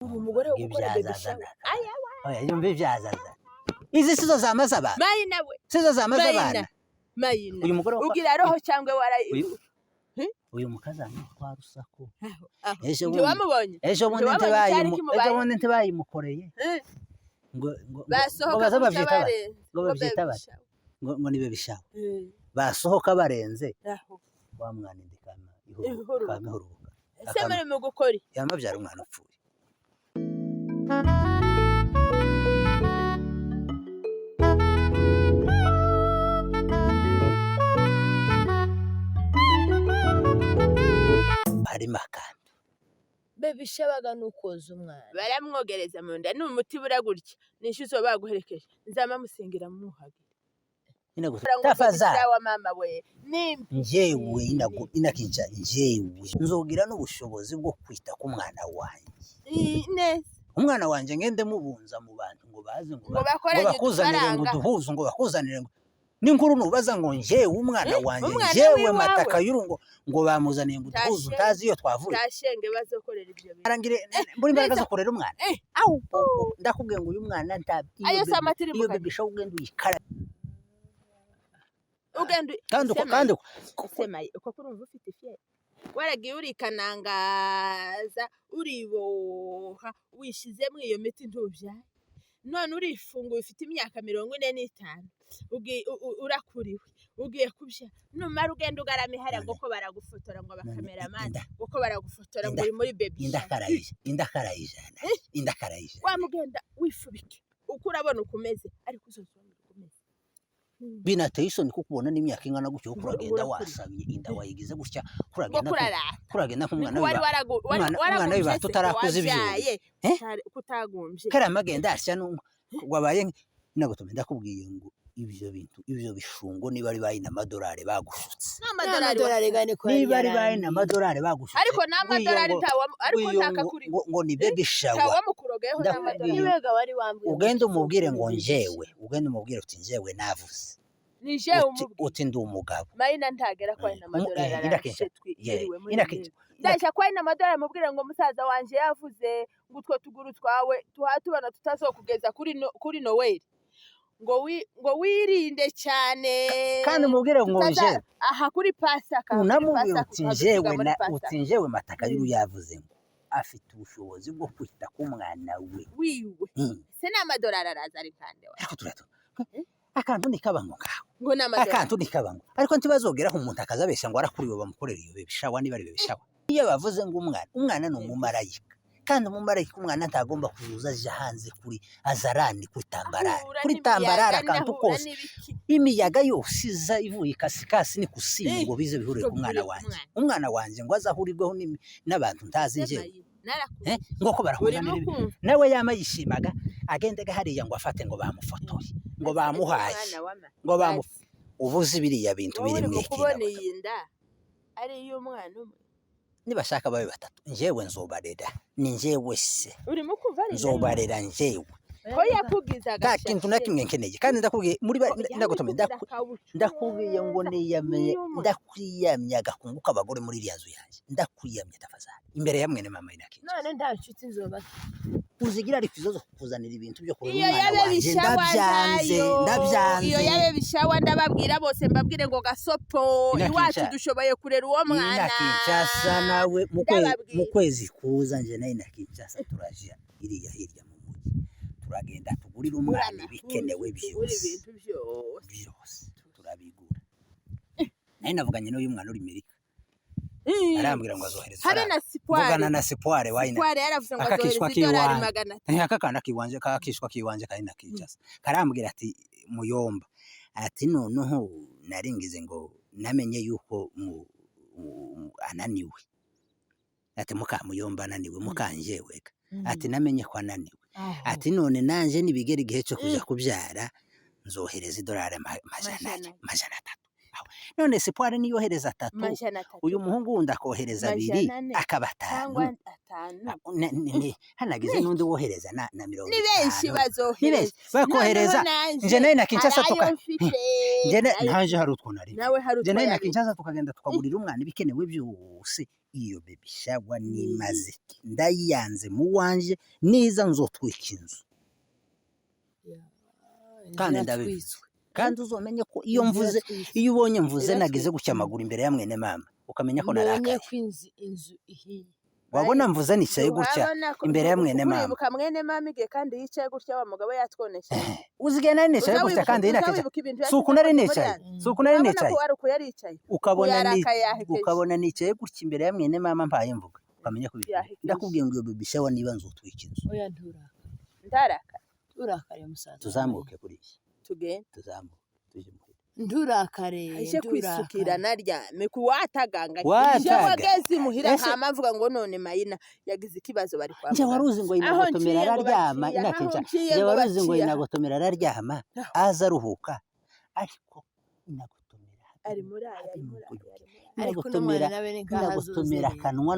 Uri umugore wo gukora baby shower. Aya, oya, yumva ivyazazana. Izi sizo zamaze abantu. Mayina we. Sizo zamaze Mayina. abana. Mayina. Uyu mugore ugira roho cyangwa warayi. Uyu mukazana kwa Rusaku. Aho. Ejo bundi Ntiwamubonye? Ejo bundi Ntiwabonye icyari kimubaye? ejo bundi ntibayimukoreye. Ngo ngo ngo Basohoka baze gutya bavyita bate? barenze. Ngo bavyita baby bate? shower. Ngo ni baby shower. Basohoka barenze. Aho. Wa mwana inda ikama Ihurubuka. ikama ihurubuka. Ese muri mu gukora iki? Yamabyara umwana upfuye. Harimo akantu. Baby shower ni ukoza umwana. Baramwogereza mu nda, ni umuti bura gutya, nisho uzoba baguherekeje, nzama musengera mwuhagire. Nyine gusa Ngo baby tafadhali. shower mama we nimbi. Njyewe inakinca njyewe nzogira n'ubushobozi bwo kwita ku mwana wanjye. Neza. Umwana wanjye ngende mubunza mu bantu ngo baze ngo Ngo bakoranye ngo bakuzanire ngo udufaranga. uduhuze, ngo bakuzanire ngo n'inkuru nubaza ngo njyewe umwana wanjye Umwana njyewe w'iwawe. Mataka y'urungo ngo bamuzaniye ngo uduhuze Tashe. utazi iyo twavuye. Tashenge bazokorera ibyo bintu. Arangire mburi imbaraga Neza. zo kurera umwana. Au. Ndakubwiye ngo uyu mwana nta Ayo si amatiri iyo mu kanwa. baby shower ugenda uyikara. Ugenda Kandi uko usemaye. kandi uko Usemaye uko kurumva ufite ifyeri. Waragiye urikanangaza, uriboha, wishizemo iyo miti ntubyaye. None urifunguye ufite imyaka 45, urakuriwe, ugiye kubyara. Numara ugenda ugarama ihariya ngo ko baragufotora ngo abakameramani, ngo ko baragufotora ngo uri muri baby shower. Indakarayijana, indakarayijana. Wamugenda wifubike, uko urabona uko umeze, ariko uzozongera uko umeze. Binateye isoni kuko ubona n'imyaka ingana gutyo Ngo kuragenda urakuriwe. wasamye inda wayigize gutya Ngo kuragenda kurarara. Kuragenda nk'umwana Niko wari wiba umwana waragumbye wiba se, tutarakuza ivyuma. wabyaye, Eh? kutagumbye. Kariya magenda asya wabaye nagutume ndakubwiye ngo ibyo bintu ibyo bishungo niba ari bayi n'amadolari bagushutse. N'amadolari N'amadolari gane ko yari Niba ari bayi yarangiye. n'amadolari bagushutse. Ariko n'amadolari ariko ntakakuri. Ngo ni baby shower. Ntawamukurogeyeho Ndakubwiye. n'amadolari. Niwega wari wambwiye ngo Ugende umubwire ngo tuzokora njyewe, ugende umubwire uti njyewe navuze. Ni jewe umubwire. Uti ndi umugabo. Mayina ntagera kwa ina amadolari Inakenshi. ararashe twiriwe muri Inakenshi. iyi. Ndaje kwa ina amadolari mubwire ngo musaza wanje yavuze ngo utwo tuguru twawe tuhatubona tutazokugeza kuri no, kuri Noel. Ngo wirinde cyane. Kandi umubwire ngo njyewe. Aha kuri Pasaka. Kuri Unamubwira Pasaka, uti ukadusiga njyewe muri na Pasaka. uti njyewe Mataka y'uru yavuze ngo afite ubushobozi bwo kwita ku mwana we. Wiwe. Se n'amadolari araza ari kande wa. Ariko turato. Akantu ni kabango ngaho. Ngo n'amadolari. Akantu ni kabango. Ariko ntibazogeraho umuntu akazabesha ngo arakuriwe bamukorera iyo baby shower niba ari baby shower. Iyo bavuze ngo umwana, umwana ni umumarayika. Kandi umumarayika umwana ntagomba kuzuza aja hanze kuri azarani kuri tambarare. Ahura Kuri n'imiyaga, tambarare akantu n'ahura kose. n'ibiki. Imiyaga yose iza ivuye kasikasi ni kusini ngo bize bihurire Ngo ku mwana bihurire ku wanjye. mwana. Umwana wanjye ngo azahurirweho n'abantu ntazi njyewe. Semayi, narakuze. Ngo ko barahura Urimo n'ibi. kumva. Nawe yama yishimaga agendega hariya ngo afate ngo bamufotoye ngo bamuhaye Umwana wa ma- ngo bamu ubuze biriya bintu Wowe biri uri mu ikina. kubona iyi nda ari iy'umwana umwe. Nibashaka babe batatu njyewe nzobarera ni njyewe se Urimo kumva ari nzobarera njyewe ko yakugize nta kintu na kimwe nkeneye kandi ndakubwiye muri ndagutume ndakubwiye ngo niyamye ndakwiyamye agakungu k'abagore muri iriya nzu yanjye ndakwiyamye tafazali imbere ya mwene mama inakinja. None nta nshuti nzoba. Uzigira ariko izo zo kukuzanira ibintu byo kurera Iyo umwana yabe wanjye bishawa ndabyanze nayo. Ndabyanze. Iyo yabe bishawa ndababwira bose mbabwire ngo gasopo Ina iwacu Kinshasa. dushoboye kurera uwo mwana. Ina Kinshasa nawe Ndababwira. mu kwezi kuza nje nayo na Kinshasa turaja iriya hirya mu mujyi turagenda tugurira umwana ibikenewe Tugura byose. ibintu byose. Byose turabigura. Nayo navuganye n'uyu mwana uri Amerika. Arambwira ngo azohereza Habe ifaranga. na sipoire. Mvugana na sipoire wayina. Sipoire yaravuze ngo Aka kishwa azohereza idolari kiwanje. 500. Aka kana kiwanje kakishwa kiwanje kari na Kinshasa. Karambwira ati muyomba ati noneho naringize ngo namenye yuko ananiwe. Ati muka muyomba ananiwe mukanjeweka. Ati namenye ko ananiwe. Ati none nanje nibigera igihe cyo kuja kubyara nzohereza idolari 300. None Espoir niyohereza atatu, 300. Uyu muhungu wundi akohereza abiri, 400. Akaba atanu. Cyangwa atanu. Hanagize n'undi wohereza na mirongo Ni benshi itanu. Ni bazohereza. benshi bakohereza. Noneho nanje Nje nawe na Kinshasa hari tuka ayo mfite. Nje nanje hari utwo nari Nawe hari nje utwo nawe na yabitse. Kinshasa tukagenda tukagurira umwana ibikenewe byose. Iyo baby shower nimaze iki? Ndayiyanze mu wanje, niza nzotwika inzu. Kandi ndabivuze. Kandi uzomenye ko iyo mvuze, iyo ubonye mvuze nagize gutya amaguru imbere ya mwene mama, ukamenya ko Mbonye narakaye. ko inzu ihiye. Wabona mvuze nicaye gutya Urabona ko- imbere ya mwene mama. Uribuka mwene mama igihe kandi yicaye gutya wa mugabo yatwonesheje? Uzigaye nari nicaye Uza gutya kandi wibuka inakeca. wibuka ibintu Si uku nari yashyize muri nicaye, yanjye? si uku nari Urabona nicaye. ko ari uku yari yicaye. Ukabona ni Yarakaye yahekeje. Ukabona nicaye gutya imbere ya mwene mama mpaye mvuga, ukamenya ko Yahekeje. ndakubwiye ngo iyo baby shower niba nzotwika inzu. Oya, nturaka. Ndaraka. Nturakare, musaza. Tuzamuke kuri iyi. Tugende. Tuzamuke tujye muhira. Nturakare. Aje kwisukira Nturakare. naryame kuwataganga. Wataga. Je wageze imuhira Ese- hama mvuga ngo none Mayina yagize ikibazo bari kwa Nje muganga. wari uzi ngo Aho inagotomera nciye ngo araryama baciye, aho inakenca. nciye Nje ngo wari uzi ngo baciye. inagotomera araryama aza aruhuka, ariko inagotomera Ari muri aya, ari muri aya, ari muri aya. Ariko uno inagotomera mwana nawe ni nkaho inagotomera azozerera. akanwa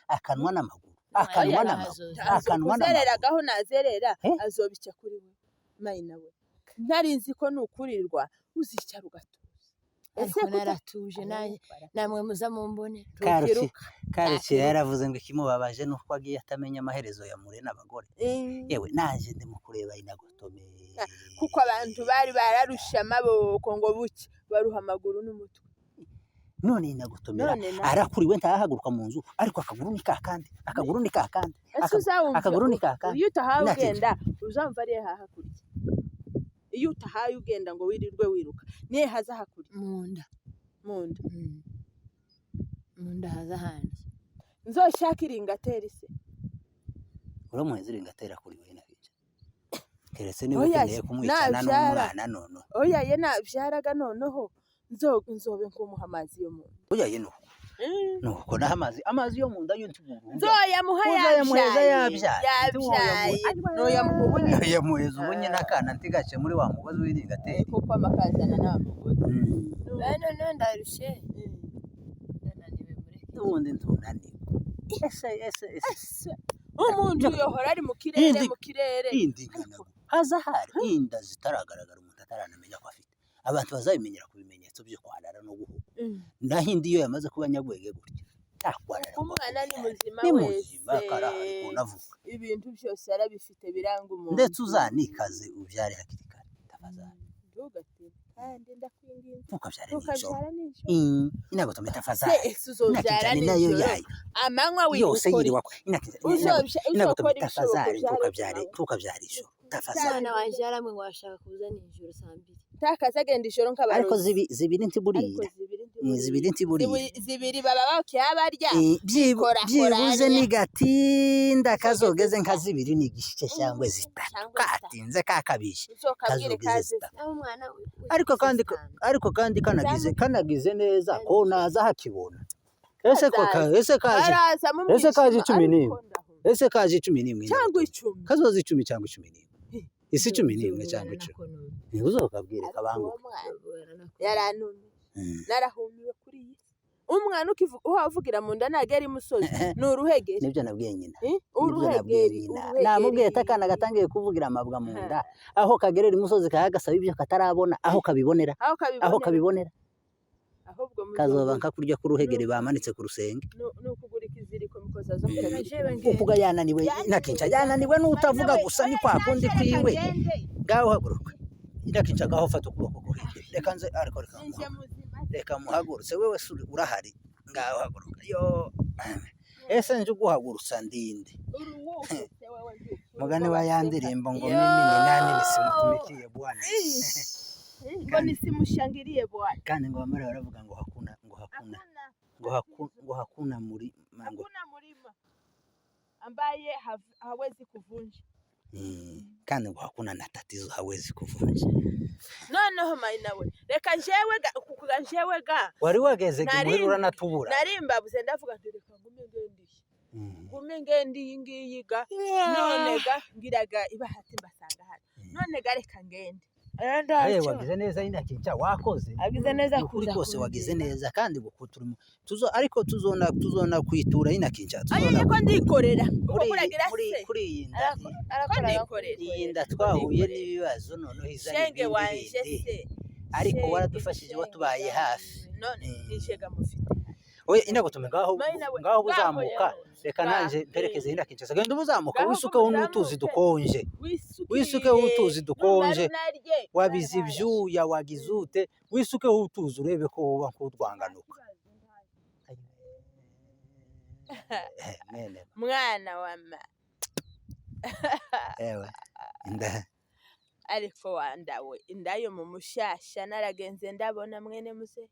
akanwa n'amaguru, akanwa Oya, n'amaguru, azozerera. akanwa n'amaguru. Kuzereragaho nazerera Eh? azobica kuri we. Mayina we. Ntari nzi ko nukurirwa uzicara ugatuza. Ese Ariko kuta naratuje nanjye, namwe muza mumbone. Karuki Ntukiruka. Karuki yaravuze ngo ikimubabaje nuko agiye atamenya amaherezo ya mure n'abagore. Yewe, nanje ndimo kureba inagotomera. Kuko abantu bari bararushe amaboko ngo buke baruha amaguru n'umutwe. None inagotomera None na arakuriwe, ntahaguruka mu nzu, ariko akaguru ni kakandi, akaguru ni kakandi, ese uzawumva akaguru ni kakandi. iyo utahawe Inakenca. ugenda uzamva ariye hakurya. Iyo utahaye ugenda ngo wirirwe wiruka niye haza hakurya? Mu nda. Mu nda. Mu nda haza handi. Nzoshaka iringateri se? Uramuheza iringatera kuriwe inakenca, keretse niba Oya, ukeneye kumwicana nabyara. n'umwana none. Oya ye, nabyaraga noneho nzobe nkumuha amazi yo mu nda. Oya ye, nuko nuko naho amazi yo mu nda yo ntiburu Nzoyamuha. Uzayamuheza. Yabyaye. Yabyaye. Yabyaye noyamuha ubu nyine. Yamuheza ubu nyine akana ntigace muri wa mugozi w'iringateri. Kuko amakazana nta mugozi. Oya, noneho ndarushe, ndananiwe, mureke. Ubundi ntunaniwe, ese ese ese. Ese umuntu yohora ari mu kirere, Indi- mu kirere. Indi nganagu haza hari inda zitaragaragara, umuntu ataranamenya ko afite, abantu bazabimenyera ku bimenyetso byo kwarara no guhuga. Naho indi iyo yamaze kuba nyagwege gutya ntakwarara ngo Umwana ni muzima ni muzima, wese. Karahari kunavuga. Ibintu byose arabifite biranga umuntu. Ndetse uzanikaze ubyare hakiri kare tafadhali. Ntugatebe kandi ndakwinginze. Ntukabyare nijoro. Ntukabyara nijoro. Inagotome Se tafadhali. ese uzobyara Inakinjani nayo nijoro yayo amanywa yose wikora yiriwa uzokora inagotome ibishoboka tafadhali. ubyare Ntukabyare, ku manywa. ntukabyare ijoro tafadhali. Umwana wanjye yaramwe ngo ashaka kuza nijoro saa 2. Ntakaze agenda ijoro Ariko nk'abarozi. zibiri Ariko ntiburira. zibiri. Zibiri ntiburira. Zibiri baba bakiha barya. Byibuze Korakoranya. nigatinda kazogeze nka 2:30 cyangwa 3. Cyangwa 3. Katinze kakabije Uzokabwire kazogeze kaze. 3. Naho umwana Ariko kandi ariko kandi kanagize neza ko naza hakibona ese ko ese kaje Baraza mu ese kaje mwijima, 11. ariko ndahumva. Ese kaje 11. Cyangwa 10. Kazoza 10 cyangwa 11, isi 11 cyangwa 10 niba uzokabwire Ariko kabanguke. uwo mwana yarantumye, narahumiwe kuri iyi si. Umwana ukivuga uhavugira mu nda nagera imusozi ni uruhegeri. Nibyo nabwiye nyina. Eh? Nibyo nabwiye Uruhegeri. nyina. Uruhegeri. Namubwiye ati akana gatangiye kuvugira amabwa mu nda, aho kagerera imusozi kagasaba ibyo katarabona aho kabibonera. Aho Aho kabibonera. Kabibonera. Ahubwo Kazoba nka kurya k'uruhegeri bamanitse ku rusenge. Ni ukugura ikiziriko mukoza zo mukabirika. Ukuga yananiwe inakinca, yananiwe n'utavuga gusa ni kwa kundi kwiwe. Ngaho haguruka inakinca, ngaho fata ukuboko ko hirya, reka nze, ariko reka Ninjye muzima. Reka muhagurutse wewe se urahari, ngaho haguruka yo, ese nje uguhagurutsa ndinde? Uruwuhe se wewe ntukuri Mugani ubwo wa ya baseka. ndirimbo ngo Yo! mimi ni nani nisimtumikie bwana? Ngo nisimushangilie bwana. Kandi ngo bamara baravuga ngo hakuna, ngo hakuna, ngo hakuna, ngo hakuna muri ngo Hakuna mlima ambaye hawezi kuvunja. Kandi ngo hakuna na tatizo hawezi kuvunja. Noneho mayina we, reka njewe ga kukuga njewe ga Wari wageze Nari- imuhira uranatubura. Narimbabuze, ndavuga nti reka ngume ngendiye, ngume ngende iyi ngiyi ga. None ga ngiraga ibahati mbasanga hano. None ga reka ngende. Oya, Eh, ntacyo. wagize neza inakinca wakoze. Agize neza Ni ukuri kuza kose wagize kundeba. neza kandi gukuturimo tuzo ariko tuzona kwitura inakinca Ayo tuzona niko ndikorera. Uko muri kuragira muri se. kuri iyi nda Arakora Ndikorera. iyi nda twahuye n'ibibazo noneho izana Shenge ibindi wanje bindi se. ariko Shenge, waradufashije shenge watubaye hafi. None Mm. nijega mufite. Oya inagutume ngaho Maina we- ngaho ngaho buzamuka yewe. reka Ngaho, nanje mperekeze inakinca genda ubuzamuka Ngaho wisukeho n'utuzi uzamuke. dukonje wisukeho utuzi dukonje Numara unarye. wabize ibyuya wagize ute wisukeho utuzi urebe ko woba nk'urwanganuka. Mwene Mwana wa ma. ewe inda Ariko wandawe indayo mu mushasha naragenze ndabona mwene muze.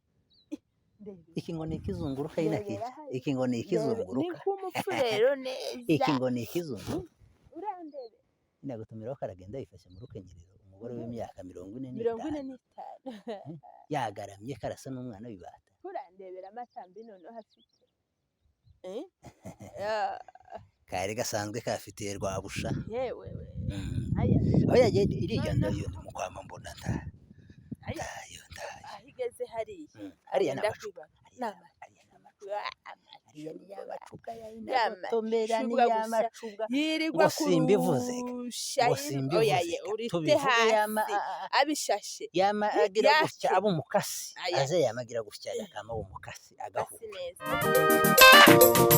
Iki ngo ni ikizunguruka inakinca Ndebera hariya. iki ngo ni Ni ikizunguruka nk'umupfurero neza. iki ngo ni ikizunguruka Urandebe. inagutumiraho karagenda yifashe mu rukenyerero umugore w'imyaka 45 45. yagaramye karasa n'umwana w'ibata. Kurandebera amatambi noneho afite. Eh? Ah, Kari gasanzwe kafitiye rwabusha. yewe we. Mm. Aya. Oya iriya ndayo ndi mukwama mbona nta Aya. ntayo ntayo. Aho igeze hariya. Mm. Ariya ni Ndakwiba. amacupa Ni ariya ni amacupa ariya ni y'amacupa ya Yama- inagotomera ni cuba gusa. y'amacupa Yirirwa ngo simbivuze kurusha ngo oya ye simbivuze urite tubivuge yama hasi abishashe yama agira gutya Yake. aba umukasi Aya. aze yama agira gutya yakama aba umukasi basi agahura. neza.